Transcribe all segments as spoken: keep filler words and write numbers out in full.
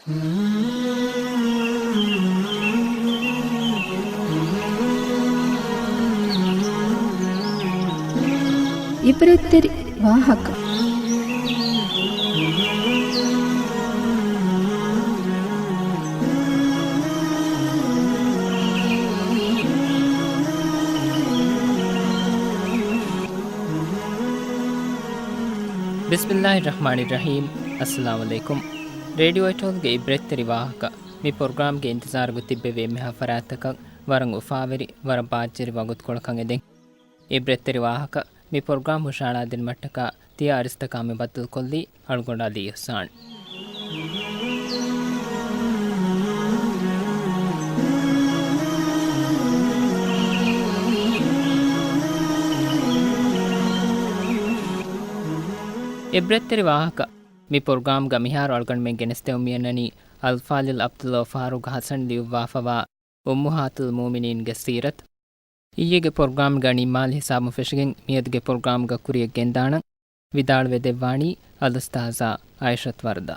އިބްރަތްތެރި ވާހަކަ. ބިސްމިއްލާހި ރަޙްމާނި ރަޙީމް. އައްސަލާމު ޢަލައިކުމް. ރޭޑިއޯ އެޓޯލްގެ އިބްރަތްތެރި ވާހަކަ. މި ޕްރޮގްރާމްގެ އިންތިޒާރުގަ ތިއްބެވި އެންމެހާ ފަރާތްތަކަށް ވަރަށް އުފާވެރި، ވަރަށް ބާއްޖަވެރި ވަގުތުކޮޅަކަށް އެދެން. އިބްރަތްތެރި ވާހަކަ މި ޕްރޮގްރާމް ހުށަހަޅާދިނުމަށްޓަކާ ތިޔަ އަރިސްތަކާ މި ބައްދަލުކޮށްލީ އަޅުގަނޑު ޢަލީ އިޙްސާން. އިބްރަތްތެރި ވާހަކަ. މި ޕްރޮގްރާމްގަ މިހާރު އަޅުގަނޑުމެން ގެނެސްދެމުން މިއަންނަނީ އަލްފާޟިލް ޢަބްދުﷲ ފާރޫޤް ޙަސަން ލިޔުއްވާފަވާ އުއްމުހާތުލް މުއުމިނީންގެ ސީރަތު. އިއްޔެގެ ޕްރޮގްރާމްގަ ނިންމާލި ހިސާބުން ފެށިގެން މިއަދުގެ ޕްރޮގްރާމްގަ ކުރިޔަށް ގެންދާނަން. ވިދާޅުވެދެއްވާނީ އަލްއުސްތާޛާ އައިޝަތު ވަރްދާ.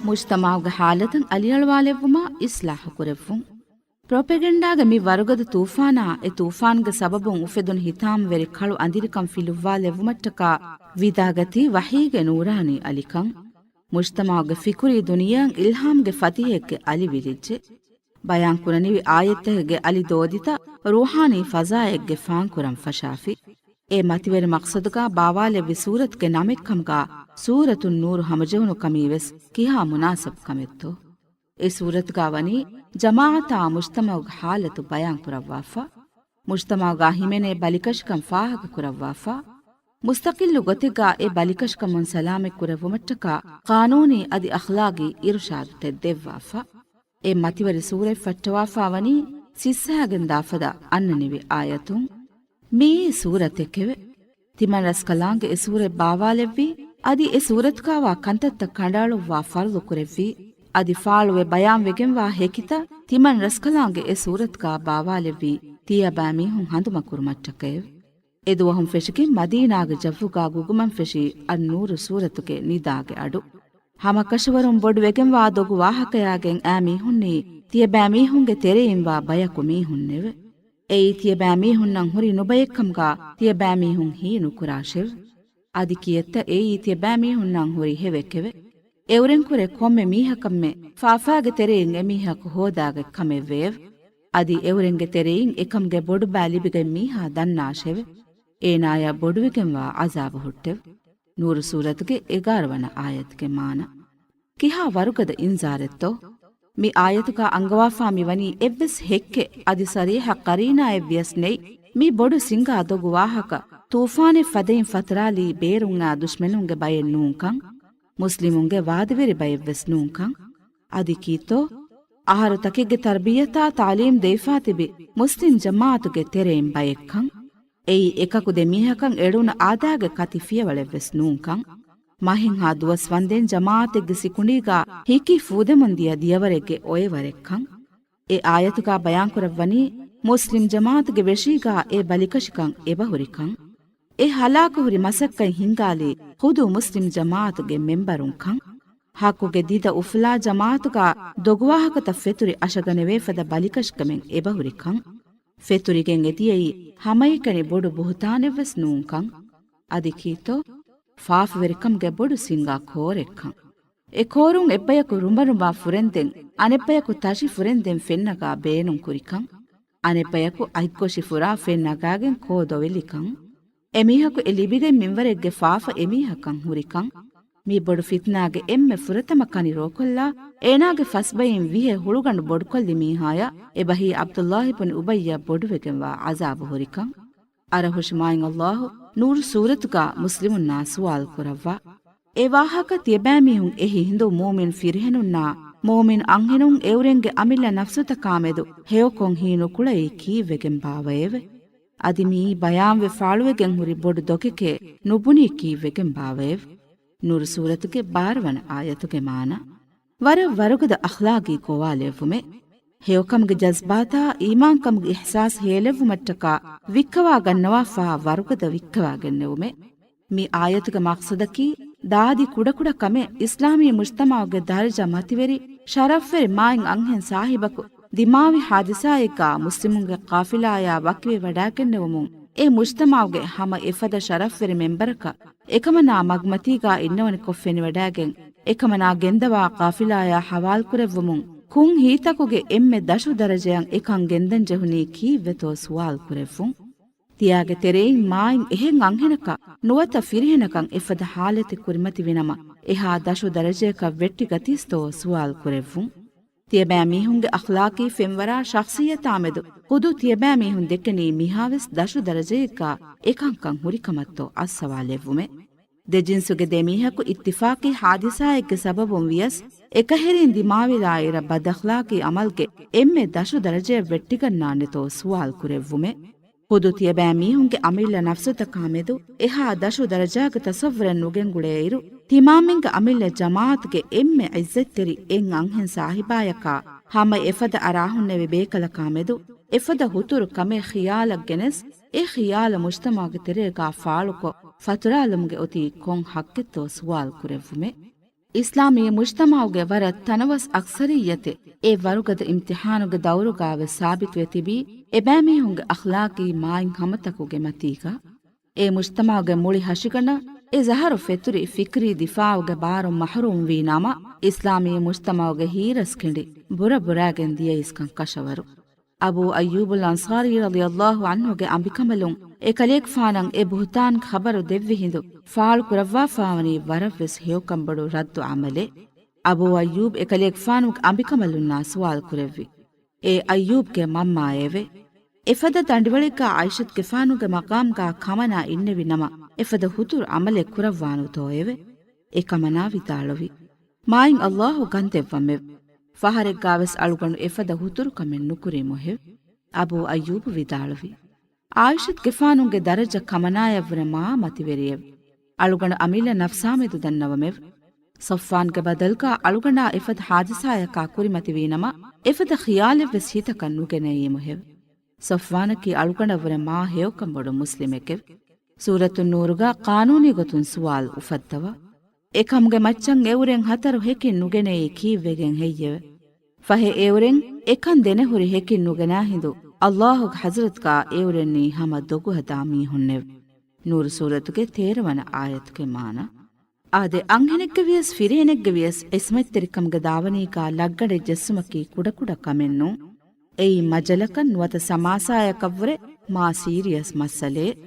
މުޖްތަމަޢުގެ ޙާލަތުން އަލިއަޅުވާލެއްވުމާ އިޞްލާޙު ކުރެއްވުން. ޕްރޮޕެގެންޑާގެ މި ވަރުގަދަ ތޫފާނާ، އެ ތޫފާންގެ ސަބަބުން އުފެދުނު ހިތާމަވެރި ކަޅު އަނދިރިކަން ފިލުއްވާލެއްވުމަށްޓަކާ ވިދާގަތީ ވަޙީގެ ނޫރާނީ އަލިކަން. މުޖްތަމަޢުގެ ފިކުރީ ދުނިޔެއަށް އިލްހާމްގެ ފަތިހެއްގެ އަލި ވިލިއްޖެ. ބަޔާންކުރަނިވި އާޔަތްތަކެއްގެ އަލި ދޯދިތައް ރޫޙާނީ ފަޒާއެއްގެ ފާންކުރަން ފަށާފި. އެ މަތިވެރި މަޤްޞަދުގަ ބާވާލެއްވި ސޫރަތުގެ ނަމެއްކަމުގަ ސޫރަތުން ނޫރު ހަމަޖެހުނު ކަމީވެސް ކިހާ މުނާސަބު ކަމެއްތޯ؟ އެ ސޫރަތުގަ ވަނީ ޖަމާޢަތާ މުޖްތަމަޢުގެ ޙާލަތު ބަޔާން ކުރައްވާފަ، މުޖްތަމަޢުގަ ހިމެނޭ ބަލިކަށިކަން ފާހަގަ ކުރައްވާފަ، މުސްތަޤިއްލު ގޮތެއްގަ އެ ބަލިކަށިކަމުން ސަލާމަތް ކުރެއްވުމަށްޓަކާ ޤާނޫނީ އަދި އަޚްލާޤީ އިރުޝާދުތައް ދެއްވާފަ. އެ މަތިވެރި ސޫރަތް ފައްޓަވާފަ ވަނީ ސިއްސަހައިގެން ދާފަދަ އަންނަނިވި އާޔަތުން. މިއީ ސޫރަތެކެވެ. ތިމަން ރަސްކަލާނގެ އެ ސޫރަތް ބާވާލެއްވީ، އަދި އެ ސޫރަތުގައިވާ ކަންތައްތައް ކަނޑައަޅުއްވާ ފަރުޟު ކުރެއްވީ، އަދި ފާޅުވެ ބަޔާންވެގެންވާ ހެކިތައް ތިމަން ރަސްކަލާނގެ އެ ސޫރަތުގައި ބާވާލެއްވީ، ތިޔަބައިމީހުން ހަނދުމަކުރުމަށްޓަކައެވެ. އެދުވަހުން ފެށިގެން މަދީނާގެ ޖައްވުގަ ގުގުމަން ފެށީ އައްނޫރު ސޫރަތުގެ ނިދާގެ އަޑު. ހަމަކަށަވަރުން ބޮޑުވެގެންވާ ދޮގު ވާހަކަޔާގެން އައިމީހުންނީ ތިޔަބައިމީހުންގެ ތެރެއިންވާ ބަޔަކު މީހުންނެވެ. އެއީ ތިޔަބައިމީހުންނަށް ހުރި ނުބައެއްކަމުގަ ތިޔަބައިމީހުން ހީނުކުރާށެވެ. އަދި ކިއެއްތަ އެއީ ތިޔަބައިމީހުންނަށް ހުރި ހެވެއެކެވެ. އެއުރެންކުރެ ކޮންމެ މީހަކަށްމެ ފާފާގެ ތެރެއިން އެމީހަކު ހޯދާގެ ކަމެއްވެއެވެ. އަދި އެއުރެންގެ ތެރެއިން އެކަމުގެ ބޮޑުބާ ލިބިގެން މީހާ ދަންނާށެވެ. އޭނާޔަށް ބޮޑުވެގެންވާ ޢަޒާބު ހުއްޓެވެ. ނޫރު ސޫރަތުގެ އެގާރަވަނަ އާޔަތުގެ މާނަ. ކިހާ ވަރުގަދަ އިންޒާރެއްތޯ؟ މި އާޔަތުގަ އަންގަވާފާ މިވަނީ އެއްވެސް ހެއްކެއް އަދި ޞަރީޙަ ޤަރީނާއެއް ވިޔަސް ނެތް، މި ބޮޑު ސިނގާ ދޮގު ވާހަކަ، ތޫފާނެއް ފަދައިން ފަތުރާލީ ބޭރުން އާ ދުޝްމަނުންގެ ބައެއް ނޫންކަން، މުސްލިމުންގެ ވާދަވެރި ބައެއްވެސް ނޫންކަން. އަދި ކީއްތޯ؟ އަހަރު ތަކެއްގެ ތަރްބިޔަތާ ތަޢުލީމް ދެވިފާ ތިބި މުސްލިމް ޖަމާޢަތުގެ ތެރެއިން ބައެއްކަން. އެއީ އެކަކު ދެ މީހަކަށް އެޅުނު އާދައިގެ ކަތި ފިޔަވަޅެއްވެސް ނޫންކަން. މަހެއްހާ ދުވަސް ވަންދެން ޖަމާޢަތެއްގެ ސިކުނޑީގާ ހިކި ފޫދެމުން ދިޔަ ދިޔަވަރެއްގެ އޮއެވަރެއްކަން. އެ އާޔަތުގާ ބަޔާންކުރައްވަނީ މުސްލިމް ޖަމާޢަތުގެ ވެށީގާ އެ ބަލިކަށިކަން އެބަހުރިކަން. އެ ހަލާކުހުރި މަސައްކަތް ހިންގާލީ ޚުދު މުސްލިމް ޖަމާޢަތުގެ މެންބަރުންކަން. ޙައްޤުގެ ދިދަ އުފުލާ ޖަމާޢަތުގާ ދޮގުވާހަކަތައް ފެތުރި އަށަގަނެވޭފަދަ ބަލިކަށިކަމެއް އެބަހުރިކަން. ފެތުރިގެން އެދިޔައީ ހަމައެކަނި ބޮޑު ބުހުތާނެއްވެސް ނޫންކަން. އަދި ކީއްތޯ؟ ފާފަވެރިކަމުގެ ބޮޑު ސިނގާ ކޯރެއްކަން. އެ ކޯރުން އެއްބަޔަކު ރުނބަރުނބާ ފުރެންދެން، އަނެއްބަޔަކު ތަށި ފުރެންދެން ފެންނަގާ ބޭނުން ކުރިކަން. އަނެއްބަޔަކު އަތްކޮށި ފުރާ ފެން ނަގާގެން ކޯ ދޮވެލިކަން. އެމީހަކު އެ ލިބިގެން މިންވަރެއްގެ ފާފަ އެމީހަކަށް ހުރިކަން. މި ބޮޑު ފިތްނާގެ އެންމެ ފުރަތަމަ ކަނި ރޯކޮށްލާ، އޭނާގެ ފަސްބައިން ވިހެ ހުޅުގަނޑު ބޮޑުކޮށްލި މީހާޔަށް އެބަހީ ޢަބްދުﷲ ބުން އުބައްޔަށް ބޮޑުވެގެންވާ ޢަޒާބު ހުރިކަން. އަރަހުށި މާތް ﷲ ނޫރު ސޫރަތުގާ މުސްލިމުންނާ ސުވާލު ކުރައްވާ. އެ ވާހަކަ ތިޔަބައިމީހުން އެ ހިނދު މޫމިން ފިރިހެނުންނާ މޫމިން އަންހެނުން އެއުރެންގެ އަމިއްލަ ނަފްސުތަކާމެދު ހެޔޮކޮށް ހީނުކުޅައީ ކީއްވެގެން ބާވައެވެ؟ އަދި މިއީ ބަޔާންވެ ފާޅުވެގެން ހުރި ބޮޑު ދޮގެކޭ ނުބުނީ ކީއްވެގެން ބާވައެވެ؟ ނޫރު ސޫރަތުގެ ބާރަވަނަ އާޔަތުގެ މާނަ. ވަރަށް ވަރުގަދަ އަޚްލާގީ ގޮވާލެއްވުމެއް. ހެޔޮކަމުގެ ޖަޒްބާތާ އީމާންކަމުގެ އިޙްސާސް ހޭލެއްވުމަށްޓަކާ ވިއްކަވާ ގަންނަވާފާ ވަރުގަދަ ވިއްކަވާގެންނެވުމެއް. މި އާޔަތުގެ މަޤްޞަދަކީ، ދާދި ކުޑަކުޑަ ކަމެއް އިސްލާމީ މުޖްތަމަޢުގެ ދަރަޖަ މަތިވެރި، ޝަރަފްވެރި މާތް އަންހެން ސާހިބަކު ދިމާވި ޙާދިސާއެއްގާ މުސްލިމުންގެ ޤާފިލާޔާ ވަކިވެވަޑާގެންނެވުމުން، އެ މުޖްތަމަޢުގެ ހަމަ އެފަދަ ޝަރަފްވެރި މެންބަރަކަށް އެކަމަނާ މަގުމަތީގާ އިންނަވަނިކޮށް ފެނިވަޑާގެން، އެކަމަނާ ގެންދަވާ ޤާފިލާޔާ ޙަވާލުކުރެއްވުމުން، ކުށް ހިތްތަކުގެ އެންމެ ދަށު ދަރަޖަޔަށް އެކަން ގެންދަން ޖެހުނީ ކީއްވެތޯ ސުވާލު ކުރެއްވުން. ތިޔާގެ ތެރެއިން މާތް އެހެން އަންހެނަކަށް ނުވަތަ ފިރިހެނަކަށް އެފަދަ ޙާލަތެއް ކުރިމަތިވިނަމަ، އެހާ ދަށު ދަރަޖަޔަކަށް ވެއްޓިގަތީސްތޯ ސުވާލު ކުރެއްވުން. ތިޔަބައިމީހުންގެ އަޚްލާޤީ ފެންވަރާ ޝަޚްޞިއްޔަތާމެދު ޚުދު ތިޔަބައިމީހުން ދެކެނީ މިހާވެސް ދަށު ދަރަޖައެއްގާ އެކަންކަން ހުރިކަމަށްތޯ އައްސަވާލެއްވުމެއް. ދެ ޖިންސުގެ ދެ މީހަކު އިއްތިފާޤީ ޙާދިސާއެއްގެ ސަބަބުން ވިޔަސް، އެކަހެރީން ދިމާވެލާއިރަށް ބަދްއަޚްލާޤީ ޢަމަލުގެ އެންމެ ދަށު ދަރަޖަޔަށް ވެއްޓިގަންނާނެތޯ ސުވާލު ކުރެއްވުމެއް. ޚުދު ތިޔަބައިމީހުންގެ އަމިއްލަ ނަފްސުތަކާމެދު އެހާ ދަށު ދަރަޖާގެ ތަޞައްވުރެއް ނުގެންގުޅޭއިރު، ތިމާމެންގެ އަމިއްލަ ޖަމާޢަތުގެ އެންމެ ޢިއްޒަތްތެރި އެއް އަންހެން ސާހިބާޔަކާ ހަމަ އެފަދަ އަރާހުންނެވި ބޭކަލަކާމެދު އެފަދަ ހުތުރު ކަމެއް ޚިޔާލަށް ގެނެސް، އެ ޚިޔާލަށް މުޖްތަމަޢުގެ ތެރޭގާ ފާޅުކޮށް ފަތުރާލުމުގެ އޮތީ ކޮން ޙައްޤެއްތޯ ސުވާލު ކުރެއްވުމެއް. އިސްލާމީ މުޖްތަމަޢުގެ ވަރަށް ތަނަވަސް އަކްސަރިއްޔަތެއް އެ ވަރުގަދަ އިމްތިޙާނުގެ ދައުރުގާވެސް ސާބިތުވެ ތިބީ، އެބައިމީހުންގެ އަޚްލާޤީ މާތް ހަމަތަކުގެ މަތީގަ. އެ މުޖްތަމަޢުގެ މުޅި ހަށިގަނޑަށް އެ ޒަހަރު ފެތުރި ފިކްރީ ދިފާޢުގެ ބާރުން މަޙްރޫމްވީ ނަމަ، އިސްލާމީ މުޖްތަމަޢުގެ ހީރަސް ކިނޑި ބުރަ ބުރާގެން ދިޔައީސްކަން ކަށަވަރު. އަބޫ އައްޔޫބުލް އަންޞާރީ ރަޟިޔަﷲ ޢަންހުގެ އަނބިކަނބަލުން އެކަލޭގެފާނަށް އެ ބުހުތާން ޚަބަރު ދެއްވި ހިނދު ފާޅު ކުރައްވާފާވަނީ ވަރަށްވެސް ހެޔޮކަންބޮޑު ރައްދު ޢަމަލެއް. އަބޫ އައްޔޫބް އެކަލޭގެފާނުގެ އަނބިކަނބަލުންނާ ސުވާލު ކުރެއްވި. އޭ އައްޔޫބްގެ މަންމާއެވެ! އެފަދަ ދަނޑިވަޅެއްގާ ޢާއިޝަތުގެފާނުގެ މަޤާމްގާ ކަމަނާ އިންނެވި ނަމަ، އެފަދަ ހުތުރު ޢަމަލެއް ކުރައްވާނުތޯއެވެ؟ އެކަމަނާ ވިދާޅުވި، މާތް ﷲ ގަންދެއްވަމެވެ. ފަހަރެއްގާވެސް އަޅުގަނޑު އެފަދަ ހުތުރުކަމެއް ނުކުރީމުހެވެ. އަބޫ އައްޔޫބު ވިދާޅުވި، ޢާއިޝަތުގެފާނުގެ ދަރަޖަ ކަމަނާޔަށްވުރެ މާ މަތިވެރިއެވެ. އަޅުގަނޑު އަމިއްލަ ނަފްސާމެދު ދަންނަވަމެވެ. ޞަފްވާންގެ ބަދަލުގާ އަޅުގަނޑާ އެފަދަ ޙާދިސާޔަކާ ކުރިމަތިވީނަމަ، އެފަދަ ޚިޔާލެއްވެސް ހިތަކަށް ނުގެނައީމުހެވެ. ޞަފްވާނަކީ އަޅުގަނޑަށްވުރެ މާ ހެޔޮކަންބޮޑު މުސްލިމެކެވެ. ސޫރަތުއްނޫރުގާ ޤާނޫނީ ގޮތުން ސުވާލު އުފައްދަވާ. އެކަމުގެ މައްޗަށް އެއުރެން ހަތަރު ހެކިން ނުގެނެއީ ކީއްވެގެން ހެއްޔެވެ؟ ފަހެ އެއުރެން އެކަން ދެނެހުރި ހެކިން ނުގެނާ ހިނދު، ﷲގެ ޙަޟްރަތުގާ އެއުރެންނީ ހަމަ ދޮގުހަދާ މީހުންނެވެ. ނޫރު ސޫރަތުގެ ތޭރަ ވަނަ އާޔަތުގެ މާނަ. އާދެ، އަންހެނެއްގެ ވިޔަސް ފިރިހެނެއްގެ ވިޔަސް ޢިޞްމަތްތެރިކަމުގެ ދާވަނީގާ ލައްގަނޑެއް ޖެއްސުމަކީ ކުޑަކުޑަ ކަމެއް ނޫން. އެއީ މަޖަލަކަށް ނުވަތަ ސަމާސާޔަކަށްވުރެ މާ ސީރިއަސް މައްސަލައެއް.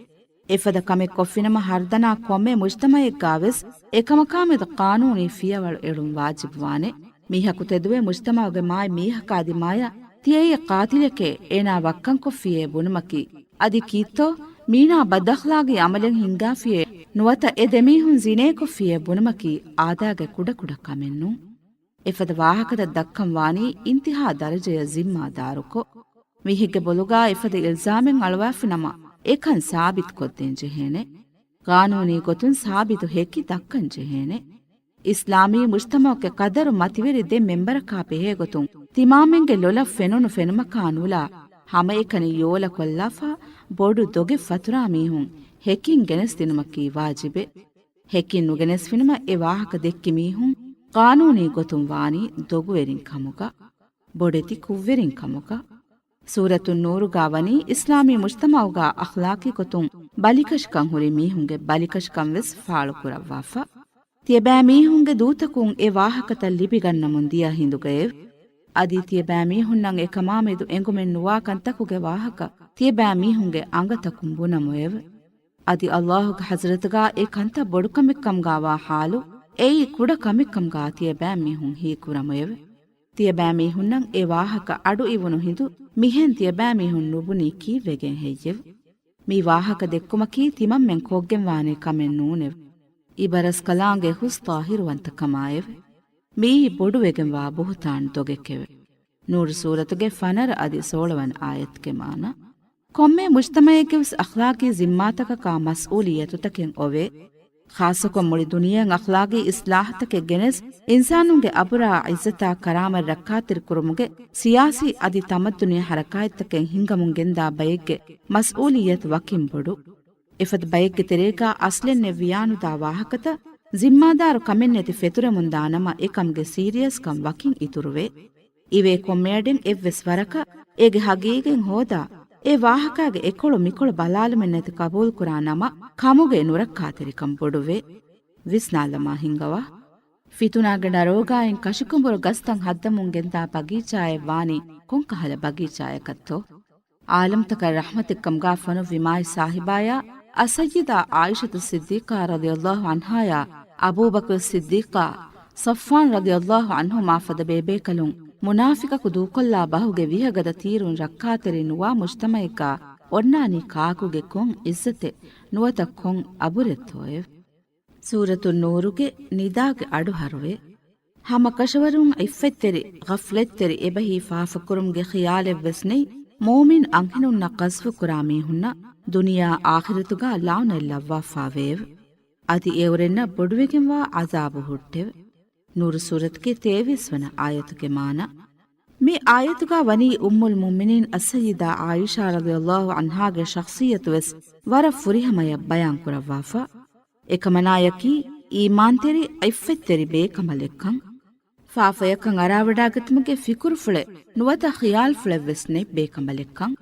އެފަދަ ކަމެއް ކޮށްފިނަމަ ހަރުދަނާ ކޮންމެ މުޖްތަމަޢެއްގާވެސް އެކަމަކާމެދު ޤާނޫނީ ފިޔަވަޅު އެޅުން ވާޖިބުވާނެ. މީހަކު ތެދުވެ މުޖްތަމަޢުގެ މާތް މީހަކާ ދިމާޔަށް ތިޔައީ ޤާތިލެކޭ، އޭނާ ވައްކަންކޮށްފިޔޭ ބުނުމަކީ، އަދި ކީއްތޯ މީނާ ބަދްއަޚްލާގީ ޢަމަލެއް ހިންގާފިޔޭ ނުވަތަ އެ ދެމީހުން ޒިނޭކޮށްފިޔޭ ބުނުމަކީ އާދާގެ ކުޑަކުޑަ ކަމެއް ނޫން. އެފަދަ ވާހަކަތައް ދައްކަން ވާނީ އިންތިހާ ދަރަޖަޔަށް ޒިންމާދާރުކޮށް. މީހެއްގެ ބޮލުގާ އެފަދަ އިލްޒާމެއް އަޅުވާފިނަމަ، އެކަން ސާބިތުކޮށްދޭން ޖެހޭނެ. ޤާނޫނީ ގޮތުން ސާބިތު ހެކި ދައްކަން ޖެހޭނެ. އިސްލާމީ މުޖްތަމަޢުގެ ޤަދަރު މަތިވެރި ދެ މެންބަރަކާ ބެހޭގޮތުން، ތިމާމެންގެ ލޮލަށް ފެނުނު ފެނުމަކާ ނުލާ، ހަމައެކަނި ޔޯލަކޮށްލާފާ، ބޮޑު ދޮގެއް ފަތުރާ މީހުން ހެކިން ގެނެސްދިނުމަކީ ވާޖިބެއް. ހެކިން ނުގެނެސްފިނަމަ އެ ވާހަކަ ދެއްކި މީހުން ޤާނޫނީ ގޮތުން ވާނީ ދޮގުވެރިން ކަމުގަ، ބޮޑެތި ކުށްވެރިން ކަމުގަ. ސޫރަތުއް ނޫރުގާ ވަނީ އިސްލާމީ މުޖްތަމަޢުގާ އަޚްލާޤީ ގޮތުން ބަލިކަށިކަން ހުރި މީހުންގެ ބަލިކަށިކަން ވެސް ފާޅު ކުރައްވާފަ. ތިޔަބައިމީހުންގެ ދޫތަކުން އެ ވާހަކަތައް ލިބިގަންނަމުން ދިޔަ ހިނދުގައެވެ. އަދި ތިޔަބައިމީހުންނަށް އެކަމާމެދު އެނގުމެއް ނުވާ ކަންތަކުގެ ވާހަކަ ތިޔަބައިމީހުންގެ އަނގަތަކުން ބުނަމުއެވެ. އަދި ﷲގެ ޙަޟްރަތުގާ އެ ކަންތައް ބޮޑުކަމެއްކަމުގާވާ ޙާލު އެއީ ކުޑަ ކަމެއްކަމުގާ ތިޔަބައިމީހުން ހީކުރަމުއެވެ. ތިޔަބައިމީހުންނަށް އެ ވާހަކަ އަޑުއިވުނު ހިނދު މިހެން ތިޔަބައިމީހުން ނުބުނީ ކީއްވެގެން ހެއްޔެވެ؟ މި ވާހަކަ ދެއްކުމަކީ ތިމަންމެން ކޮށްގެންވާނެ ކަމެއް ނޫނެވެ. އިބަރަސްކަލާނގެ ހުސް ޠާހިރުވަންތަކަމާއެވެ. މިއީ ބޮޑުވެގެންވާ ބުހުތާން ދޮގެކެވެ. ނޫރު ސޫރަތުގެ ފަނަރަ އަދި ސޯޅަވަނަ އާޔަތުގެ މާނަ. ކޮންމެ މުޖްތަމަޢެއްގެވެސް އަޚްލާޤީ ޒިންމާތަކަކާ މަސްއޫލިއްޔަތުތަކެއް އޮވޭ. ޚާއްޞަކޮށް މުޅި ދުނިޔެއަށް އަޚްލާގީ އިޞްލާޙްތަކެއް ގެނެސް، އިންސާނުންގެ އަބުރާ، ޢިއްޒަތާ، ކަރާމަތް ރައްކާތެރިކުރުމުގެ ސިޔާސީ އަދި ތަމައްދުނީ ޙަރަކާތްތަކެއް ހިންގަމުން ގެންދާ ބައެއްގެ މަސްއޫލިއްޔަތު ވަކިން ބޮޑު. އެފަދަ ބައެއްގެ ތެރޭގާ އަސްލެއް ނެތް ވިޔާނުދާ ވާހަކަތައް ޒިންމާދާރު ކަމެއް ނެތި ފެތުރެމުންދާ ނަމަ، އެކަމުގެ ސީރިއަސްކަން ވަކިން އިތުރުވޭ. އިވޭ ކޮންމެއަޑެއް އެއްވެސް ވަރަކަށް އޭގެ ހަގީގަތް ހޯދާ، އެ ވާހަކާގެ އެކޮޅު މިކޮޅު ބަލާލުމެއް ނެތި ޤަބޫލުކުރާ ނަމަ، ކަމުގެ ނުރައްކާތެރިކަން ބޮޑުވޭ. ވިސްނާލަމާ ހިންގަވާ. ފިތުނާގެ ނަރޯގާއިން ކަށިކުނބުރު ގަސްތައް ހައްދަމުން ގެންދާ ބަގީޗާއެއް ވާނީ ކޮންކަހަލަ ބަގީޗާއަކަށްތޯ؟ ޢާލަމްތަކަށް ރަޙްމަތެއްކަމުގާ ފޮނުއްވި މާތް ސާހިބާޔާ، އައްސައްޔިދާ ޢާއިޝަތު ޞިއްދީޤާ ރަޟިޔަﷲ ޢަންހާޔާ، އަބޫބަކުރު ޞިއްދީޤާ، ޞަފްވާން ރަޟިޔަﷲ ޢަންހުމާ ފަދަ ބޭބޭކަލުން މުނާފިޤަކު ދޫކޮށްލާ ބަހުގެ ވިހަގަދަ ތީރުން ރައްކާތެރި ނުވާ މުޖްތަމަޢެއްގާ އޮންނާނީ ކާކުގެ ކޮން ޢިއްޒަތެއް ނުވަތަ ކޮން އަބުރެއްތޯއެވެ؟ ސޫރަތުއް ނޫރުގެ ނިދާގެ އަޑު ހަރުވޭ. ހަމަ ކަށަވަރުން ޢިއްފަތްތެރި، ޣަފްލަތްތެރި އެބަހީ ފާފަކުރުމުގެ ޚިޔާލެއްވެސް ނެތް، މުއުމިން އަންހެނުންނަށް ޤަޛްފު ކުރާ މީހުންނަށް ދުނިޔެ އާޚިރަތުގާ ލަޢުނަތް ލައްވާފާވެއެވެ. އަދި އެއުރެންނަށް ބޮޑުވެގެންވާ ޢަޛާބު ހުއްޓެވެ. ނޫރު ސޫރަތުގެ ތޭވީސް ވަނަ އާޔަތުގެ މާނަ. މި އާޔަތުގާ ވަނީ އުއްމުލް މުއުމިނީން އައްސައްޔިދާ ޢާއިޝާ ރަޟިޔަﷲ ޢަންހާގެ ޝަޚްޞިއްޔަތުވެސް ވަރަށް ފުރިހަމަޔަށް ބަޔާން ކުރައްވާފަ. އެކަމަނާޔަކީ، އީމާންތެރި، ޢިއްފަތްތެރި ބޭކަނބަލެއްކަން. ފާފަޔަކަށް އަރާވަޑާގަތުމުގެ ފިކުރުފުޅެއް ނުވަތަ ޚިޔާލްފުޅެއްވެސް ނެތް ބޭކަނބަލެއްކަން.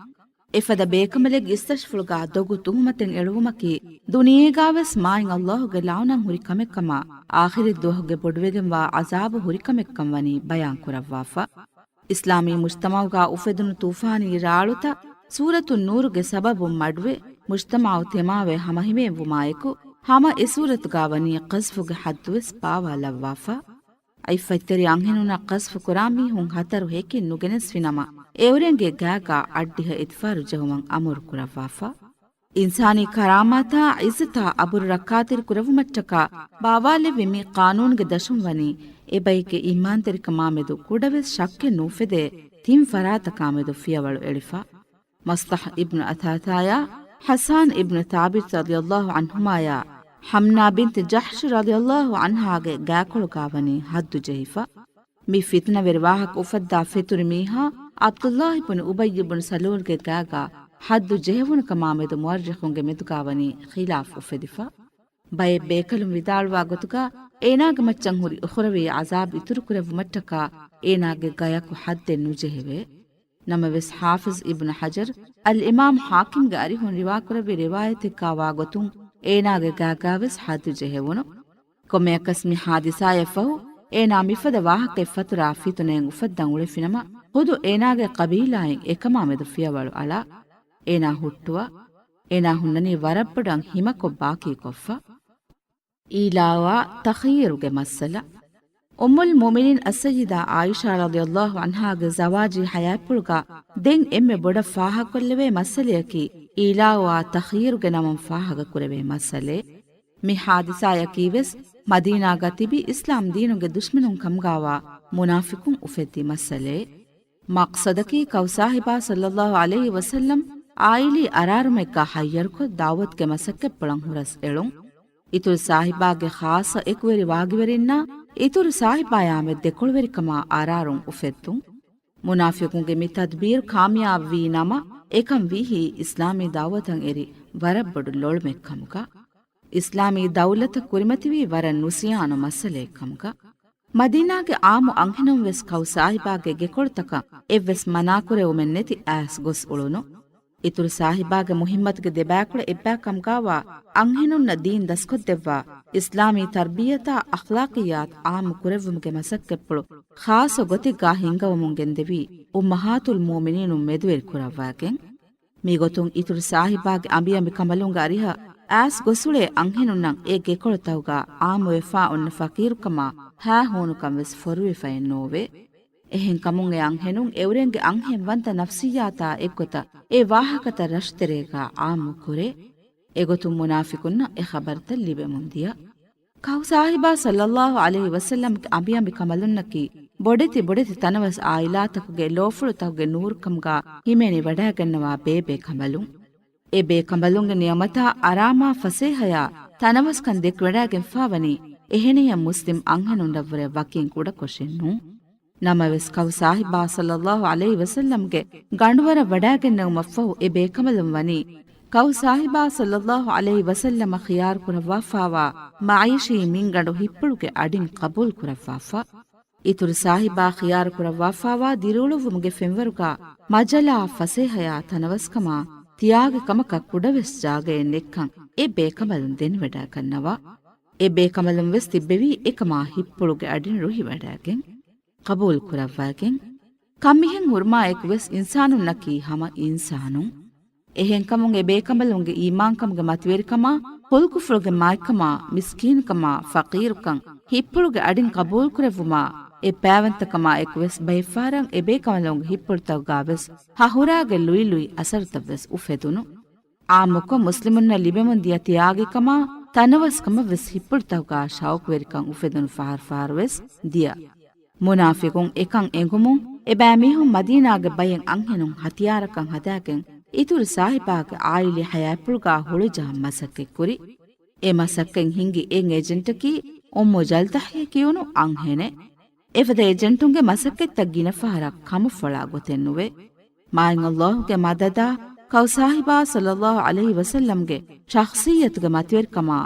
އެފަދަ ބޭކަނބަލެއްގެ އިސްތަށިފުޅުގާ ދޮގު ތުހުމަތެއް އެޅުވުމަކީ، ދުނިޔޭގާވެސް މާތް ﷲ ގެ ލަޢުނަތް ހުރި ކަމެއްކަމާ، އާޚިރަތް ދުވަހުގެ ބޮޑުވެގެންވާ ޢަޛާބު ހުރިކަމެއްކަން ވަނީ ބަޔާން ކުރައްވާފަ. އިސްލާމީ މުޖްތަމަޢުގާ އުފެދުނު ޠޫފާނީ ރާޅުތައް ސޫރަތުއް ނޫރުގެ ސަބަބުން މަޑުވެ، މުޖްތަމަޢު ތެމާވެ ހަމަހިމޭންވުމާއެކު، ހަމަ އެ ސޫރަތުގާ ވަނީ ޤަޛްފުގެ ޙައްދުވެސް ބާވާލައްވާފަ. ޢިއްފަތްތެރި އަންހެނުންނަށް ޤަޛްފު ކުރާ މީހުން ހަތަރު ހެކިން ނުގެނެސްފި ނަމަ، އެއުރެންގެ ގާގާ އަށްޑިހަ އިތުފާރު ޖެހުމަށް އަމުރު ކުރައްވާފަ. އިންސާނީ ކަރާމާތާ ޢިއްޒަތާ އަބުރު ރައްކާތެރި ކުރެއްވުމަށްޓަކާ ބާވާލެއްވި މި ޤާނޫނުގެ ދަށުން ވަނީ، އެބައެއްގެ އީމާންތެރިކަމާމެދު ކުޑަވެސް ޝައްކެއް ނުއުފެދޭ ތިން ފަރާތަކާމެދު ފިޔަވަޅު އެޅިފަ. މަޞްޠަޙް އިބްނު އަޘާޘާޔާ، ޙައްސާން އިބްނު ޘާބިތު ރަޟިޔަﷲ ޢަންހުމާޔާ، ޙަމްނާ ބިންތު ޖަޙްޝު ރަޟިޔަﷲ ޢަންހާގެ ގާކޮޅުގާ ވަނީ ޙައްދު ޖެހިފަ. މި ފިތުނަވެރި ވާހަކަ އުފައްދާ ފެތުރި މީހާ، ޢަބްދުﷲ ބުނު އުބައްޔު ބުނު ސަލޫލްގެ ގާގާ ޙައްދު ޖެހެވުނުކަމާމެދު މުއައްރިޚުންގެ މެދުގާ ވަނީ ޚިލާފް އުފެދިފަ. ބައެއް ބޭކަލުން ވިދާޅުވާ ގޮތުގާ، އޭނާގެ މައްޗަށް ހުރި އުޚުރަވީ ޢަޒާބް އިތުރުކުރެއްވުމަށްޓަކާ އޭނާގެ ގަޔަކު ޙައްދެއް ނުޖެހެވޭ. ނަމަވެސް، ޙާފިޡް އިބްނު ޙަޖަރު، އަލްއިމާމް ޙާކިމްގެ އަރިހުން ރިވާކުރެއްވި ރިވާޔަތެއްގާ ވާގޮތުން، އޭނާގެ ގާގާވެސް ޙައްދު ޖެހެވުނު. ކޮންމެއަކަސް މި ޙާދިސާއަށްފަހު، އޭނާ މިފަދަ ވާހަކައެއް ފަތުރާ ފިތުނައެއް އުފައްދަން އުޅެފިނަމަ، ޚުދު އޭނާގެ ޤަބީލާއިން އެކަމާމެދު ފިޔަވަޅު އަޅާ. އޭނާ ހުއްޓުވާ. އޭނާ ހުންނަނީ ވަރަށްބޮޑަށް ހިމަކޮށް ބާކީކޮށްފަ. އީލާވާ ތަޚްޔީރުގެ މައްސަލަ. އުއްމުލް މުއުމިނީން އައްސައްޔިދާ ޢާއިޝާ ރަޟިޔަﷲ ޢަންހާގެ ޒަވާޖީ ޙަޔާތްޕުޅުގާ ދެން އެންމެ ބޮޑަށް ފާހަގަކޮށްލެވޭ މައްސަލަޔަކީ، އީލާވާ ތަޚްޔީރުގެ ނަމުން ފާހަގަކުރެވޭ މައްސަލައެއް. މި ޙާދިސާޔަކީވެސް މަދީނާގަ ތިބި އިސްލާމް ދީނުގެ ދުޝްމަނުން ކަމުގާވާ މުނާފިޤުން އުފެއްދި މައްސަލައެއް. މަޤްޞަދަކީ ކައު ސާހިބާ ޞައްލައްލާހު ޢަލައިހި ވަސައްލަމް އާއިލީ އަރާރުމެއްގާ ހައްޔަރުކޮށް ދަޢުވަތުގެ މަސައްކަތްޕުޅަށް ހުރަސް އެޅުން. އިތުރު ސާހިބާގެ ޚާއްޞަ އެކުވެރި ވާގިވެރިންނާ އިތުރު ސާހިބާޔާމެދު ދެކޮޅުވެރިކަމާ އަރާރުން އުފެއްދުން. މުނާފިޤުންގެ މި ތަދްބީރު ކާމިޔާބުވީ ނަމަ، އެކަން ވީހީ އިސްލާމީ ދަޢުވަތަށް އެރި ވަރަށް ބޮޑު ލޮޅުމެއް ކަމުގަ. އިސްލާމީ ދައުލަތަށް ކުރިމަތިވީ ވަރަށް ނުސިޔާނު މައްސަލައެއް ކަމުގަ. މަދީނާގެ ޢާއްމު އަންހެނުން ވެސް ކައު ސާހިބާގެ ގެކޮޅުތަކަށް އެއްވެސް މަނާކުރެވުމެއް ނެތި އައިސް ގޮސް އުޅުނު. އިތުރު ސާހިބާގެ މުހިއްމަތުގެ ދެބައިކުޅަ އެއްބައި ކަމުގާވާ އަންހެނުންނަށް ދީން ދަސްކޮށްދެއްވާ އިސްލާމީ ތަރްބިޔަތާ އަޚްލާޤިއްޔާތު ޢާއްމު ކުރެއްވުމުގެ މަސައްކަތްޕުޅު ޚާއްޞަ ގޮތެއްގާ ހިންގަވަމުން ގެންދެވީ އުއްމަހާތުލް މުއުމިނީނުން މެދުވެރި ކުރައްވާގެން. މިގޮތުން އިތުރު ސާހިބާގެ އަނބިއަނބިކަނބަލުންގެ އަރިހަށް އައިސް ގޮސްއުޅޭ އަންހެނުންނަށް އެ ގެކޮޅުތަކުގާ ޢާއްމުވެފާ އޮންނަ ފަޤީރުކަމާ ހާހޫނުކަން ވެސް ފޮރުވެފައެއް ނޯވޭ. އެހެންކަމުން އެ އަންހެނުން އެއުރެންގެ އަންހެންވަންތަ ނަފްސިއްޔާތާ އެއްގޮތަށް އެ ވާހަކަތައް ރަށުތެރޭގާ ޢާއްމު ކުރޭ. އެގޮތުން މުނާފިޤުންނަށް އެ ޚަބަރުތައް ލިބެމުން ދިޔަ. ކައު ސާހިބާ ޞައްލައްލާހު ޢަލައިހި ވަސައްލަމްގެ އަނބިއަނބި ކަނބަލުންނަކީ ބޮޑެތި ބޮޑެތި ތަނަވަސް އާއިލާތަކުގެ ލޯފުޅުތަކުގެ ނޫރުކަމުގާ ހިމެނިވަޑައިގަންނަވާ ބޭބޭ ކަނބަލުން. އެ ބޭކަނބަލުންގެ ނިޢުމަތާ އަރާމާ ފަސޭހަޔާ ތަނަވަސްކަން ދެކިވަޑައިގެންފާވަނީ އެހެނިހެން މުސްލިމް އަންހެނުންނަށްވުރެ ވަކިން ކުޑަކޮށެއް ނޫން. ނަމަވެސް، ކައު ސާހިބާ ޞައްލައްލާހު ޢަލައިހި ވަސައްލަމްގެ ގަނޑުވަރަށް ވަޑައިގެންނެވުމަށްފަހު އެ ބޭކަނބަލުން ވަނީ، ކައު ސާހިބާ ޞައްލައްލާހު ޢަލައިހި ވަސައްލަމަށް ޚިޔާރު ކުރައްވާފާވާ މަޢީޝީ މިންގަނޑު ހިތްޕުޅުގެ އަޑިން ޤަބޫލު ކުރައްވާފަ. އިތުރު ސާހިބާ ޚިޔާރު ކުރައްވާފާވާ ދިރިއުޅުއްވުމުގެ ފެންވަރުގަ މަޖަލާ ފަސޭހަޔާ ތަނަވަސްކަމާ ތިޔާގި ކަމަކަށް ކުޑަވެސް ޖާގައެއް ނެތްކަން އެ ބޭކަނބަލުން ދެނެވަޑައިގަންނަވާ. އެ ބޭކަނބަލުން ވެސް ތިއްބެވީ އެކަމާ ހިތްޕުޅުގެ އަޑިން ރުހިވަޑައިގެން، ޤަބޫލު ކުރައްވައިގެން. ކަން މިހެން ހުރުމާއެކު ވެސް އިންސާނުންނަކީ ހަމަ އިންސާނުން. އެހެންކަމުން އެ ބޭކަނބަލުންގެ އީމާންކަމުގެ މަތިވެރިކަމާ، ޚުލްޤުފުޅުގެ މާތްކަމާ، މިސްކީނުކަމާ، ފަޤީރުކަން، ހިތްޕުޅުގެ އަޑިން ޤަބޫލުކުރެއްވުމާ، އެއްބައިވަންތަކަމާ އެކު ވެސް ބައެއްފަހަރަށް އެ ބޭކަނބަލުންގެ ހިތްޕުޅުތަކުގަ ވެސް ހަ ހުރާގެ ލުއިލުއި އަސަރުތައް ވެސް އުފެދުނު. އާއްމުކޮށް މުސްލިމުންނަށް ލިބެމުން ދިޔަ ތިޔާގިކަމާ ތަނަވަސްކަމަށް ވެސް ހިތްޕުޅުތަކުގަ ޝައުޤުވެރިކަން އުފެދުނު ފަހަރުފަހަރު ވެސް ދިޔަ. މުނާފިޤުން އެކަން އެނގުމުން އެބައިމީހުން މަދީނާގެ ބައެއް އަންހެނުން ހަތިޔާރަކަށް ހަދާގެން އިތުރު ސާހިބާގެ ޢާއިލީ ޙަޔާތްޕުޅުގަ ހުޅުޖަހަން މަސައްކަތްކުރި. އެ މަސައްކަތް ހިންގި އެއް އެޖެންޓަކީ އުއްމު ޖަލްދަޙްޔަ ކިޔުނު އަންހެނެއް. އެފަދަ އެޖެންޓުންގެ މަސައްކަތްތައް ގިނަ ފަހަރަށް ކަމަށްފޮޅާ ގޮތެއް ނުވޭ. މާތް ﷲ ގެ މަދަދާ، ކައު ސާހިބާ ޞައްލައްލާހު ޢަލައިހި ވަސައްލަމްގެ ޝަޚްޞިއްޔަތުގެ މަތިވެރިކަމާ،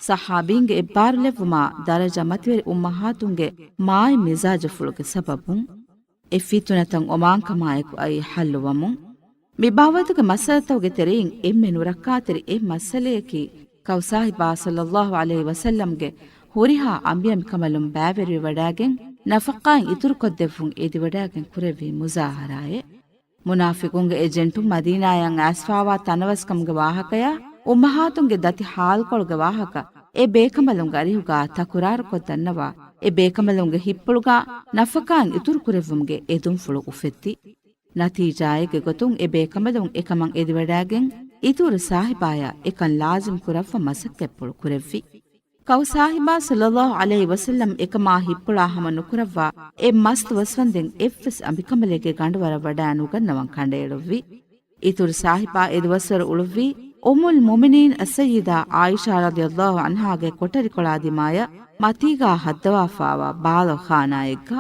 ޞަޙާބީންގެ އެއްބާރުލެއްވުމާ، ދަރަޖަ މަތިވެރި އުއްމަހާތުންގެ މާތް މިޒާޖުފުޅުގެ ސަބަބުން، އެ ފިތުނަތައް އޮމާންކަމާއެކު އައި ޙައްލުވަމުން، މި ބާވަތުގެ މައްސަލަތަކުގެ ތެރެއިން އެންމެ ނުރައްކާތެރި އެއް މައްސަލަޔަކީ، ކައު ސާހިބާ ޞައްލައްލާހު ޢަލައިހި ވަސައްލަމްގެ ހުރިހާ އަނބިޔަނބިކަނބަލުން ބައިވެރިވެވަޑައިގެން، ނަފަޤާތް އިތުރުކޮށްދެއްވުން އެދިވަޑައިގެން ކުރެއްވި މުޒާހަރާއެއް. މުނާފިޤުންގެ އެޖެންޓުން މަދީނާޔަށް އައިސްފާވާ ތަނަވަސްކަމުގެ ވާހަކަޔާ، އުއްމަހާތުންގެ ދަތި ޙާލުކޮޅުގެ ވާހަކަ އެ ބޭކަނބަލުންގެ އަރިހުގަ ތަކުރާރުކޮށްދަންނަވާ، އެ ބޭކަނބަލުންގެ ހިތްޕުޅުގަ ނަފަޤާތް އިތުރުކުރެއްވުމުގެ އެދުންފުޅު އުފެއްދި. ނަތީޖާއެއްގެ ގޮތުން އެ ބޭކަނބަލުން އެކަމަށް އެދިވަޑައިގެން، އިތުރު ސާހިބާޔަށް އެކަން ލާޒިމް ކުރައްވަ މަސައްކަތްޕުޅު ކުރެއްވި. ކައު ސާހިބާ ޞައްލައްލާހު ޢަލައިހި ވަސައްލަމް އެކަމާ ހިތްޕުޅާ ހަމަ ނުކުރައްވާ، އެއް މަސް ދުވަސްވަންދެން އެއްވެސް އަނބިކަނބަލެއްގެ ގަނޑުވަރަށް ވަޑައި ނުގަންނަވަން ކަނޑައެޅުއްވި. އިތުރު ސާހިބާ އެ ދުވަސްވަރު އުޅުއްވީ އުއްމުލް މުއުމިނީން އައްސައްޔިދާ ޢާއިޝާ ރަޟިޔައްލާހު ޢަންހާގެ ކޮޓަރިކޮޅާ ދިމާޔަށް މަތީގާ ހައްދަވާފާވާ ބާލަ ޚާނާއެއްގަ.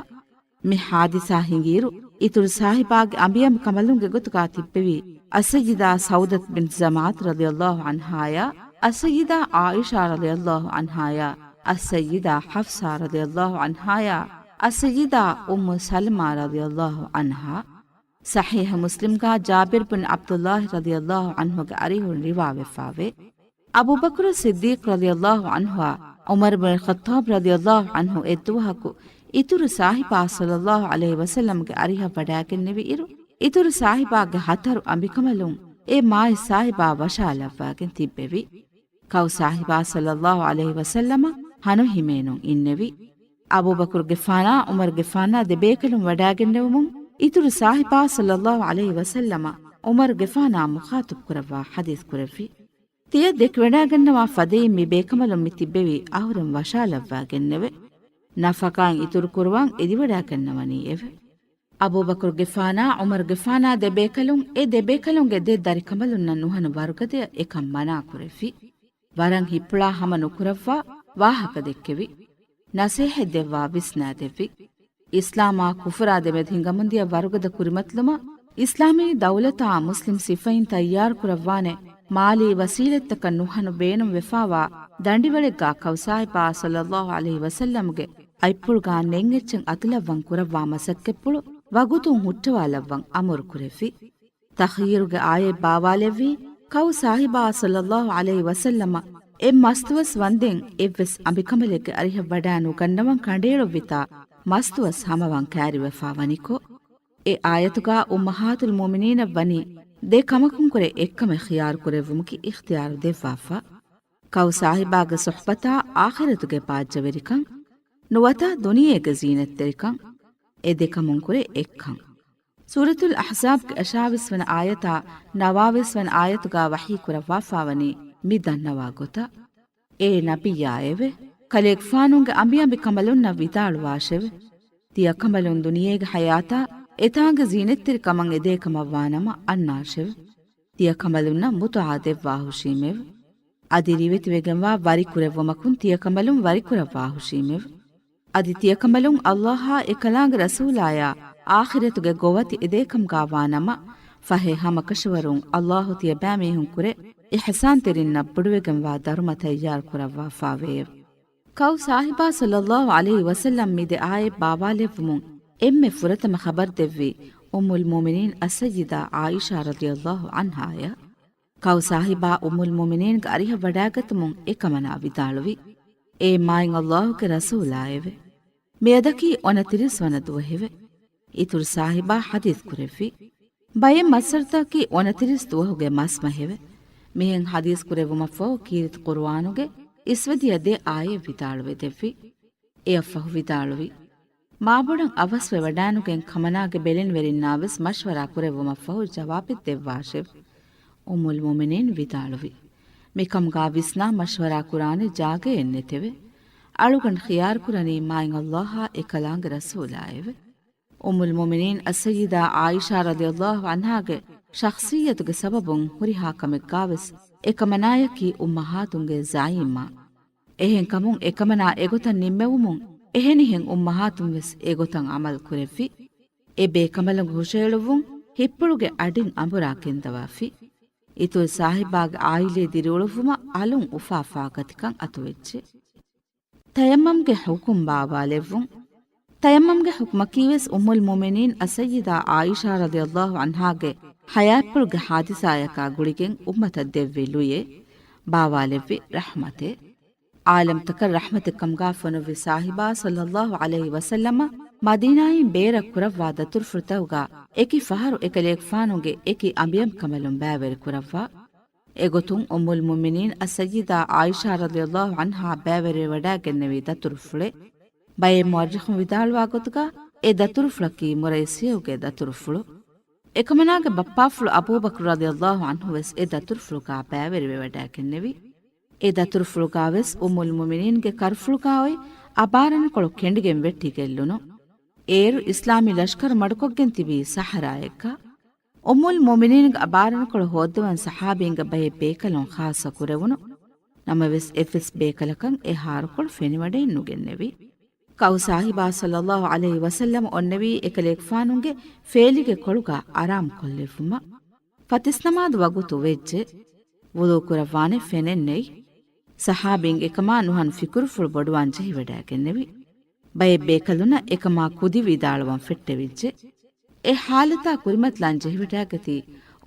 މި ޙާދިސާ ހިނގިއިރު، އިތުރު ސާހިބާގެ އަނބިޔަނބި ކަނބަލުންގެ ގޮތުގާ ތިއްބެވި، އައްސައްޔިދާ ސައުދަތު ބިންތު ޒަމްޢަތު ރަޟިޔައްލާހު ޢަންހާޔާ، އައްސައްޔިދާ ޢާއިޝާ ރަޟިޔައްލާހު ޢަންހާޔާ، އައްސައްޔިދާ ޙަފްޞާ ރަޟިޔައްލާހު ޢަންހާޔާ، އައްސައްޔިދާ އުއްމު ސަލްމާ ރަޟިޔައްލާހު ޢަންހާ. ޞަޙީޙު މުސްލިމްގާ ޖާބިރު ބިން ޢަބްދުﷲ ރަޟިޔައްލާހު ޢަންހުގެ އަރިހުން ރިވާވެފާވޭ. އަބޫބަކުރު ޞިއްދީޤް ރަޟިޔައްލާހު ޢަންހުއާ، ޢުމަރު ބިން ޚައްޠާބް ރަޟިޔައްލާހު ޢަންހު އެއްދުވަހަކު އިތުރު ސާހިބާ ޞައްލައްލާހު ޢަލައިހި ވަސައްލަމްގެ އަރިހަށް ވަޑައިގެންނެވި އިރު، އިތުރު ސާހިބާގެ ހަތަރު އަނބިކަނބަލުން އެ މާތް ސާހިބާ ވަށާލައްވާގެން ތިއްބެވި. ކައު ސާހިބާ ޞައްލައްލާހު ޢަލައިހި ވަސައްލަމަށް ހަނު ހިމޭނުން އިންނެވި. އަބޫބަކުރުގެފާނާ ޢުމަރުގެފާނާ ދެބޭކަލުން ވަޑައިގެންނެވުމުން، އިތުރު ސާހިބާ ޞައްލައްލާހު ޢަލައިހި ވަސައްލަމަށް ޢުމަރުގެފާނާ މުޚާޠަބު ކުރައްވާ ޙަދީޘް ކުރެއްވި. ތިޔަ ދެކިވަޑައިގަންނަވާ ފަދައިން މި ބޭކަނބަލުން މި ތިއްބެވީ އަހުރެން ވަށާލައްވާގެންނެވެ. ނަފަޤާތް އިތުރު ކުރުވަން އެދިވަޑައިގަންނަވަނީއެވެ. އަބޫބަކުރުގެފާނާ ޢުމަރުގެފާނާ ދެބޭކަލުން އެ ދެބޭކަލުންގެ ދެ ދަރިކަނބަލުންނަށް ނުހަނު ވަރުގަދަޔަށް އެކަން މަނާ ކުރެއްވި. ވަރަށް ހިތްޕުޅާ ހަމަ ނުކުރައްވާ ވާހަކަ ދެއްކެވި. ނަޞޭޙަތް ދެއްވާ ވިސްނާދެއްވި. އިސްލާމާ ކުފުރާ ދެމެދު ހިނގަމުންދިޔަ ވަރުގަދަ ކުރިމަތިލުމަށް، އިސްލާމީ ދައުލަތާ މުސްލިމް ސިފައިން ތައްޔާރުކުރައްވާނެ މާލީ ވަސީލަތްތަކަށް ނުހަނު ބޭނުންވެފާވާ ދަނޑިވަޅެއްގާ ކައުސާހިބާ ޞައްލައްލާހު ޢަލައިހި ވަސައްލަމްގެ އަތްޕުޅުގާ ނެތް އެއްޗެއް އަތުލައްވަން ކުރައްވާ މަސައްކަތްޕުޅު ވަގުތުން ހުއްޓަވާލައްވަން އަމުރު ކުރެއްވި. ތަޚްޔީރުގެ އާޔަތް ބާވާލެއްވީ، ކައު ސާހިބާ ޞައްލައްލާހު ޢަލައިހި ވަސައްލަމަށް އެއް މަސްދުވަސް ވަންދެން އެއްވެސް އަނބިކަނބަލެއްގެ އަރިހަށް ވަޑައި ނުގަންނަވަން ކަނޑައެޅުއްވިތާ، މަސްދުވަސް ހަމަވަން ކައިރިވެފާ ވަނިކޮށް، އެ އާޔަތުގާ އުއްމަހާތުލް މުއުމިނީނަށް ވަނީ ދެ ކަމަކުންކުރެ އެއްކަމެއް ޚިޔާރު ކުރެއްވުމަކީ އިޚްތިޔާރު ދެއްވާފަ. ކައު ސާހިބާގެ ޞުޙްބަތާ އާޚިރަތުގެ ބާއްޖަވެރިކަން، ނުވަތަ ދުނިޔޭގެ ޒީނަތްތެރިކަން، އެ ދެކަމުން ކުރެ އެއްކަން. ސޫރަތުލް އަޙްޒާބްގެ އަށާވީސް ވަނަ އާޔަތާ ނަވާވީސް ވަނަ އާޔަތުގާ ވަޙީ ކުރައްވާފާވަނީ މި ދަންނަވާ ގޮތަށް. އޭ ނަބިއްޔާއެވެ! ކަލޭގެފާނުގެ އަނބިއަނބި ކަނބަލުންނަށް ވިދާޅުވާށެވެ! ތިޔަ ކަނބަލުން ދުނިޔޭގެ ޙަޔާތާ އެތާނގެ ޒީނަތްތެރިކަމަށް އެދޭކަމަށް ވާނަމަ އަންނާށެވެ! ތިޔަ ކަނބަލުންނަށް މުތުޢާ ދެއްވާހުށީމެވެ! އަދި ރިވެތިވެގެންވާ ވަރިކުރެއްވުމަކުން ތިޔަކަނބަލުން ވަރިކުރައްވާހުށީމެވެ. އަދި ތިޔަކަނބަލުން ﷲ އާ އެކަލާނގެ ރަސޫލާޔާ އާޚިރަތުގެ ގޮވަތި އެދޭކަމުގާ ވާނަމަ، ފަހެ ހަމަކަށަވަރުން ﷲ ތިޔަބައިމީހުންކުރެ އިޙްސާންތެރިންނަށް ބޮޑުވެގެންވާ ދަރުމަ ތައްޔާރު ކުރައްވާފާވެއެވެ. ކައު ސާހިބާ ޞައްލައްލާހު ޢަލައިހި ވަސައްލަމް މި ދެ އާޔަތް ބާވާލެއްވުމުން އެންމެ ފުރަތަމަ ޚަބަރު ދެއްވީ އުއްމުލް މުއުމިނީން އައްސައްޔިދާ ޢާއިޝާ ރަޟިޔައްލާހު ޢަންހާއަށް. ކައު ސާހިބާ އުއްމުލް މުއުމިނީންގެ އަރިހަށް ވަޑާގަތުމުން އެކަމަނާ ވިދާޅުވި، އޭ މާތް ﷲ ގެ ރަސޫލާއެވެ! މިއަދަކީ އޮނަތިރީސް ވަނަ ދުވަހެވެ. އިތުރު ސާހިބާ ޙަދީޘް ކުރެއްވި، ބައެއް މައްސަރުތަކަކީ އޮނަތިރީސް ދުވަހުގެ މަސްމަހެވެ. މިހެން ޙަދީޘް ކުރެއްވުމަށްފަހު ކީރިތި ޤުރުއާނުގެ އިސްވެދިޔަ ދެ އާޔަތް ވިދާޅުވެ ދެއްވި. އެއަށްފަހު ވިދާޅުވި، މާބޮޑަށް އަވަސްވެވަޑާނުގެން ކަމަނާގެ ބެލެނިވެރިންނާވެސް މަޝްވަރާ ކުރެއްވުމަށްފަހު ޖަވާބެއް ދެއްވާށެވެ. އުއްމުލް މުއުމިނީން ވިދާޅުވި، މިކަމުގާ ވިސްނާ މަޝްވަރާ ކުރާނެ ޖާގައެއް ނެތެވެ. އަޅުގަނޑު ޚިޔާރު ކުރަނީ މާތް ﷲ އާ އެކަލާނގެ ރަސޫލާއެވެ. އުއްމުލް މުއުމިނީން އައްސައްޔިދާ ޢާއިޝާ ރަޟިޔައްލާހު ޢަންހާގެ ޝަޚްޞިއްޔަތުގެ ސަބަބުން ހުރިހާ ކަމެއްގާވެސް އެކަމަނާޔަކީ އުއްމަހާތުންގެ ޒަޢީމާ. އެހެންކަމުން އެކަމަނާ އެގޮތަށް ނިންމެވުމުން އެހެނިހެން އުއްމަހާތުން ވެސް އެގޮތަށް ޢަމަލު ކުރެއްވި. އެ ބޭކަނބަލުންގެ ހުށައެޅުއްވުން ހިއްޕުޅުގެ އަޑިން އަނބުރާ ގެންދަވާފި. އިތުރު ސާހިބާގެ ޢާއިލާ ދިރިއުޅުއްވުމަށް އަލުން އުފާ ފާގަތިކަން އަތުވެއްޖެ. ތަޔައްމަމްގެ ޙުކުމް ބާވާލެއްވުން. ތަޔައްމަމްގެ ޙުކުމަކީވެސް އުއްމުލް މުއުމިނީން އައްސައްޔިދާ ޢާއިޝާ ރަޟިޔައްލާހު ޢަންހާގެ ޙަޔާތްޕުޅުގެ ޙާދިސާޔަކާ ގުޅިގެން އުއްމަތަށް ދެއްވި ލުޔެއް، ބާވާލެއްވި ރަޙްމަތެއް. ޢާލަމްތަކަށް ރަޙްމަތެއް ކަމުގާ ފޮނުއްވި ސާހިބާ ޞައްލައްލާހު ޢަލައިހި ވަސައްލަމަ މަދީނާއިން ބޭރަށް ކުރައްވާ ދަތުރުފުޅުތަކުގާ އެކި ފަހަރު އެކަލޭގެފާނުގެ އެކި އަނބިއަނބިކަނބަލުން ބައިވެރި ކުރައްވާ. އެގޮތުން އުއްމުލް މުއުމިނީން އައްސައްޔިދާ ޢާއިޝާ ރަޟިޔައްލާހު ޢަންހާ ބައިވެރިވެވަޑައިގެންނެވި ދަތުރުފުޅެއް. ބައެއް މުއައްރިޚުން ވިދާޅުވާ ގޮތުގަ އެ ދަތުރުފުޅަކީ މުރައިސިޔަހުގެ ދަތުރުފުޅު. އެކަމަނާގެ ބައްޕާފުޅު އަބޫބަކުރު ރަޟިޔައްލާހު ޢަންހު ވެސް އެ ދަތުރުފުޅުގާ ބައިވެރިވެވަޑައިގެންނެވި. އެ ދަތުރުފުޅުގާވެސް އުއްމުލް މުއުމިނީންގެ ކަރުފުޅުގާ އޮތް އަބާރަނިކޮޅު ކެނޑިގެން ވެއްޓިގެން ލުނު. އޭރު އިސްލާމީ ލަޝްކަރު މަޑުކޮށްގެން ތިބީ ސަހަރާއެއްގަ. އުއްމުލް މުއުމިނީންގެ އަބާރަނިކޮޅު ހޯއްދަވަން ޞަޙާބީންގެ ބައެއް ބޭކަލުން ޚާއްޞަ ކުރެވުނު. ނަމަވެސް އެއްވެސް ބޭކަލަކަށް އެ ހާރުކޮޅު ފެނިވަޑައެއް ނުގެންނެވި. ކައު ސާހިބާ ޞައްލައްލާހު ޢަލައިހި ވަސައްލަމަ އޮންނެވީ އެކަލޭގެފާނުގެ ފޭލިގެ ކޮޅުގާ އަރާމު ކޮށްލެއްވުމަށް. ފަތިސް ނަމާދު ވަގުތު ވެއްޖެ. ވުޟޫ ކުރައްވާނެ ފެނެއް ނެތް. ޞަޙާބީން އެކަމާ ނުހަނު ފިކުރުފުޅު ބޮޑުވާން ޖެހިވަޑައިގެންނެވި. ބައެއް ބޭކަލުންނަށް އެކަމާ ކުދި ވިދާޅުވަން ފެއްޓެވިއްޖެ. އެ ޙާލަތާ ކުރިމަތިލާން ޖެހިވަޑައިގަތީ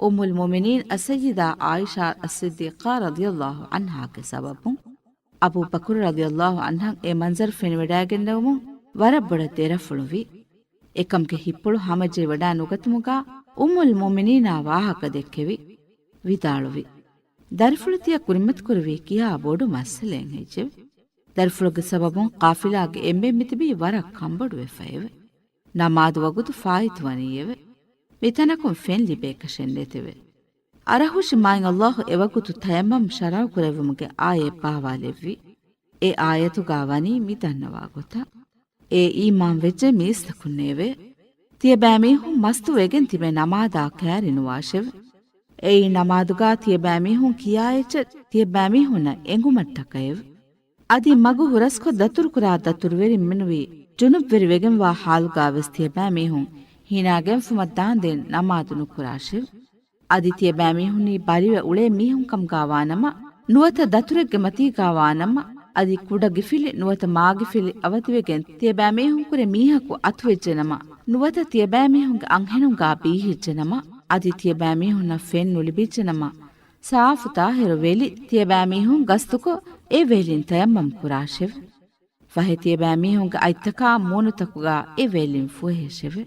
އުއްމުލް މުއުމިނީން އައްސައްޔިދާ ޢާއިޝާ އައްޞިއްދީޤާ ރަޟިޔައްލާހު ޢަންހާގެ ސަބަބުން. އަބޫބަކުރު ރަޟިޔައްލާހު ޢަންހަށް އެ މަންޒަރު ފެނިވަޑައިގެންނެވުމުން ވަރަށް ބޮޑަށް ދެރަފުޅުވި. އެކަމުގެ ހިއްޕުޅު ހަމަޖެހިވަޑައި ނުގަތުމުގާ އުއްމުލް މުއުމިނީނާ ވާހަކަ ދެއްކެވި، ވިދާޅުވި، ދަރިފުޅު ތިޔަ ކުރިމަތިކުރެވީ ކިހާ ބޮޑު މައްސަލައެއް ހެއްޔެވެ؟ ދަރިފުޅުގެ ސަބަބުން ޤާފިލާގެ އެންމެން މިތިބީ ވަރަށް ކަންބޮޑުވެފައެވެ. ނަމާދު ވަގުތު ފާއިތުވަނީއެވެ. މިތަނަކުން ފެން ލިބޭކަށެއް ނެތެވެ. އަރަހުށި މާތް ﷲ އެވަގުތު ތަޔައްމަމް ޝަރުޢު ކުރެއްވުމުގެ އާޔަތް ބާވާލެއްވި. އެ އާޔަތުގާ ވަނީ މި ދަންނަވާ ގޮތަށް. އޭ އީމާން ވެއްޖެ މީސްތަކުންނޭވެ! ތިޔަބައިމީހުން މަސްތު ވެގެން ތިބެ ނަމާދާ ކައިރިނުވާށެވެ. އެއީ ނަމާދުގާ ތިޔަބައިމީހުން ކިޔާ އެއްޗެއް ތިޔަބައިމީހުންނަށް އެނގުމަށްޓަކައެވެ. އަދި މަގު ހުރަސްކޮށް ދަތުރުކުރާ ދަތުރުވެރިންމެނުވީ ޖުނުބްވެރިވެގެންވާ ޙާލުގާވެސް ތިޔަބައިމީހުން ހީނާގެންފުމަށް ދާންދެން ނަމާދު ނުކުރާށެވެ. އަދި ތިޔަބައިމީހުންނީ ބަލިވެ އުޅޭ މީހުން ކަމުގާ ވާނަމަ، ނުވަތަ ދަތުރެއްގެ މަތީގާ ވާނަމަ، އަދި ކުޑަގިފިލި ނުވަތަ މާގިފިލި އަވަދިވެގެން ތިޔަބައިމީހުންކުރެ މީހަކު އަތުވެއްޖެނަމަ، ނުވަތަ ތިޔަބައިމީހުންގެ އަންހެނުންގާ ބީހިއްޖެނަމަ، އަދި ތިޔަބައިމީހުންނަށް ފެން ނުލިބިއްޖެނަމަ، ސާފު ޠާހިރު ވެލި ތިޔަބައިމީހުން ގަސްތުކޮށް، އެ ވެލިން ތަޔައްމަމް ކުރާށެވެ. ފަހެ ތިޔަބައިމީހުންގެ އަތްތަކާ މޫނުތަކުގާ އެ ވެލިން ފުއެހެށެވެ.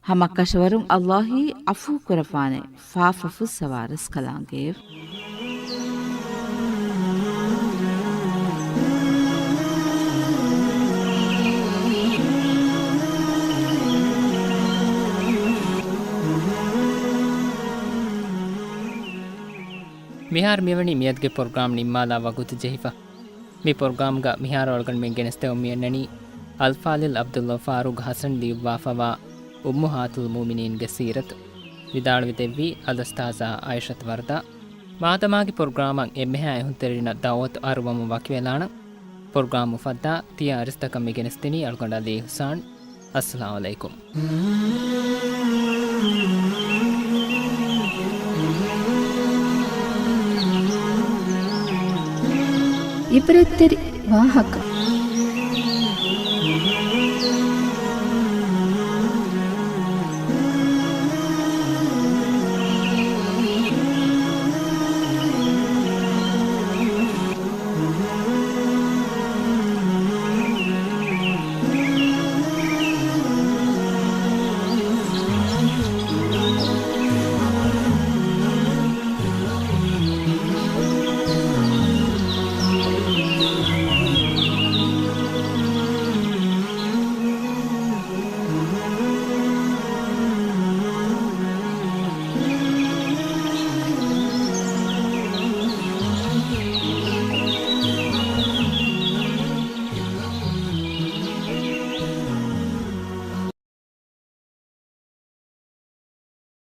ހަމަ ކަށަވަރުން ﷲ އީ ޢަފޫ ކުރައްވާނެ، ފާފަ ފުއްސަވާ ރަސްކަލާނގެއެވެ. މިހާރު މިވަނީ މިއަދުގެ ޕްރޮގްރާމް ނިންމާލާ ވަގުތު ޖެހިފަ. މި ޕްރޮގްރާމްގަ މިހާރު އަޅުގަނޑުމެން ގެނެސްދެމުން މިއަންނަނީ އަލްފާޟިލް ޢަބްދުއްލާ ފާރޫޤް ޙަސަން ލިޔުއްވާފަވާ އުއްމުހާތުލް މުއުމިނީންގެ ސީރަތު. ވިދާޅުވެދެއްވީ އަލްއުސްތާޛާ ޢާއިޝަތު ވަރްދާ. މާދަމާގެ ޕްރޮގްރާމަށް އެންމެހާ އެހުންތެރިންނަށް ދަޢުވަތު އަރުވަމުން ވަކިވެލާނަން. ޕްރޮގްރާމު ފައްދާ ތިޔަ އަރިސްތަކަށް މި ގެނެސްދިނީ އަޅުގަނޑާ ލީ ހުސާން. އައްސަލާމު ޢަލައިކުމް. ޢިބްރަތްތެރި ވާހަކަ.